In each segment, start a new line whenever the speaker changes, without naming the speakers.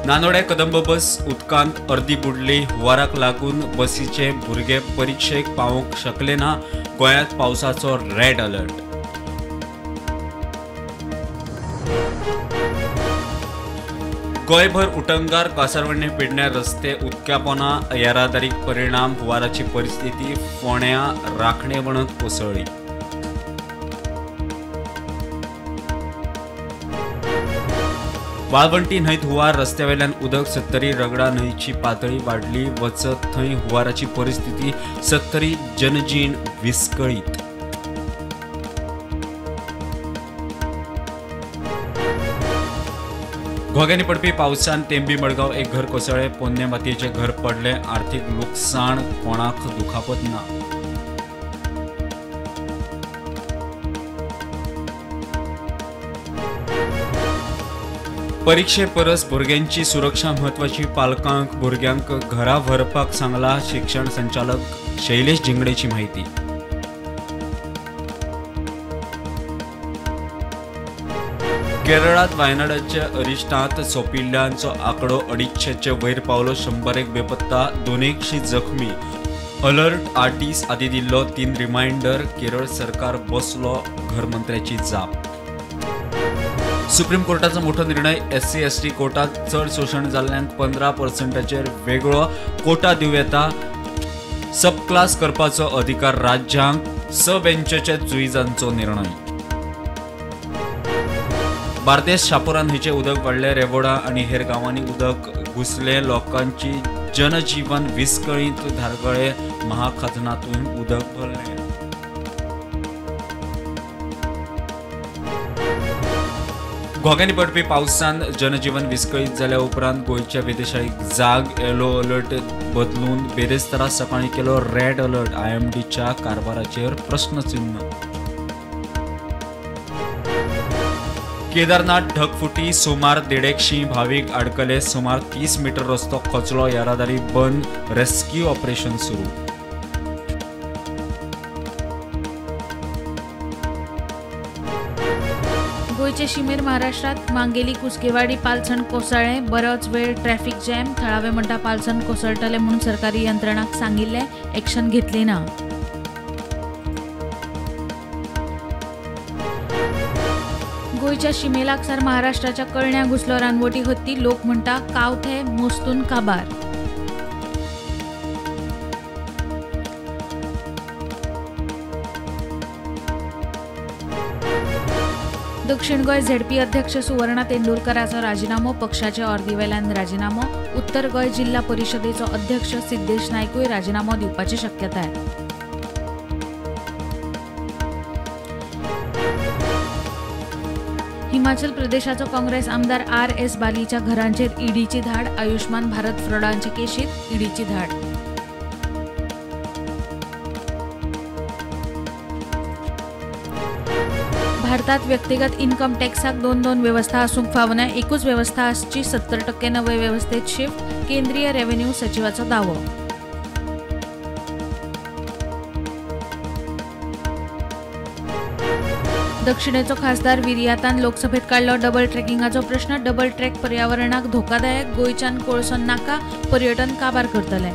नानोड्या कदंब बस उदकांत अर्दी बुडली. हुवाराक लागून बसीचे भुरगे परिक्षेक पावोवंक शकले ना. गोंयांत पावसाचो रेड अलर्ट. गोंयभर उटंगार कासारवर्णे पेडण्यां रस्ते उदकापोना येरादारीक परिणाम. हुवाराची परिस्थिती फोंड्या राखणे वणत कोसळ्ळी. वाळवंटी न्हंयत हुवार रस्त्यावेल्यान उदक. सत्तरी रगडा न्हंयची पातळी वाडली. वचत थंय हुवाराची परिस्थिती. सत्तरी जनजीण विस्कळीत. घोग्यांनी पडपी पावसान तेंबी मडगांव एक घर कोसळ्ळें. पोन्ने मातयेचें घर पडलें. आर्थीक लुकसाण, कोणाक दुखापत ना. परिक्षे परस भुरग्यांची सुरक्षा म्हत्वाची. पालकांक भुरग्यांक घरा व्हरपाक सांगला शिक्षण संचालक शैलेश झिंगडेची माहिती. केरळात वायनाडाच्या अरिश्टांत सोंपिल्ल्यांचो आंकडो 250 वयर पावलो. 101 बेपत्ता, 200 जखमी. अलर्ट 8 दीस आदीं दिल्लो 3 रिमायंडर. केरळ सरकार बसलो घरमंत्र्याची जाप. सुप्रीम कोर्टाचो मोठो निर्णय. SC ST कोटात चड शोशण जाल्ल्यांक 15% वेगळो कोटा दिवं येता. सब क्लास करपाचो अधिकार राज्यांक. 6 बेंचाच्या जुईजांचो निर्णय. बार्देस शापोरा न्हंयचें उदक वाडलें. रेवोडा आनी हेर गांवांनी उदक घुसलें. लोकांची जनजीवन विस्कळीत. धारगळे महाखाजनातून उदक भरलें. घोग्यांनी पडपी पावसान जनजीवन विस्कळीत जाल्या उपरांत गोंयच्या वेधशाळेक जाग. येलो अलर्ट बदलून बेरेस्तारा सकाळीं केलो रेड अलर्ट. IMDच्या कारभाराचेर प्रस्नचिन्ह. केदारनाथ ढगफुटी सुमार 150 भावीक आडकले. सुमार 30 मीटर रस्तो खचलो. येरादारी बंद. रेस्क्यू ऑपरेशन सुरू.
गोंयचे शिमेर महाराष्ट्रात मांगेली कुस्केवाडी पालसण कोसळ्ळें. बरोच वेळ ट्रॅफिक जॅम. थळावे म्हणटा पालसण कोसळटलें म्हणून सरकारी यंत्रणांक सांगिल्लें, एक्शन घेतली ना. गोंयच्या शिमे लागसार महाराष्ट्राच्या कळण्या घुसलो रानवटी हत्ती. लोक म्हणटा कावथे मोस्तून काबार. दक्षिण गोंय झेडपी अध्यक्ष सुवर्णा तेंडुलकराचो राजिनामो. पक्षाच्या ऑर्दीवेल्यान राजिनामो. उत्तर गोंय जिल्हा परिशदेचो अध्यक्ष सिद्धेश नायकूय राजिनामो दिवपाची शक्यताय. हिमाचल प्रदेशाचो काँग्रेस आमदार RS बालीच्या घरांचेर ईडीची धाड. आयुष्मान भारत फ्रॉडांचे केशीत ईडीची धाड. भारतात व्यक्तिगत इन्कम टॅक्साक 2-2 व्यवस्था आसूंक फावना. एकूच व्यवस्था आसची. 70% नवे व्यवस्थेत शिफ्ट. केंद्रीय रेव्हेन्यू सचिवाचो दावो. दक्षिणेचो खासदार विरियातान लोकसभेत काडलो डबल ट्रॅकिंगाचो प्रश्न. डबल ट्रॅक पर्यावरणाक धोकादायक. गोंयच्यान कोळसो नाका, पर्यटन काबार करतले.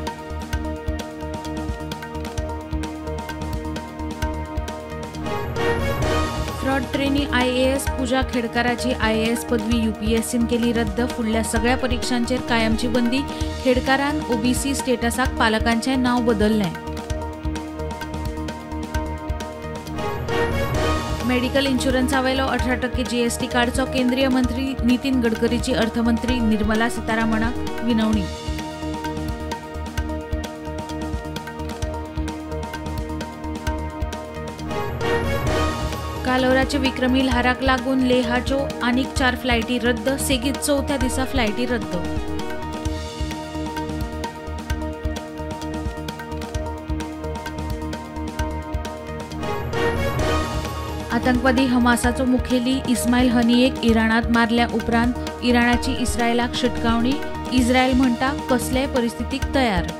फ्रॉड ट्रेनी IAS पूजा खेडकाराची IAS पदवी UPSCन केली रद्द. फुडल्या सगळ्या परीक्षांचेर कायमची बंदी. खेडकारान OBC स्टेटसाक पालकांचें नांव बदललें. मेडिकल इन्शुरन्सावेलो 18% GST काडचो. केंद्रीय मंत्री नितीन गडकरीची अर्थमंत्री निर्मला सीतारामणाक विनवणी. कालोराचे विक्रमी ल्हाराक लागून लेहाच्यो आनीक 4 फ्लायटी रद्द. सेगीत 4थ्या दिसा फ्लायटी रद्द. आतंकवादी हमासाचो मुखेली इस्माईल हनियेक इराणात मारल्या उपरांत इराणाची इस्रायलाक शिटकावणी. इस्रायल म्हणटा कसलेय परिस्थितीक तयार.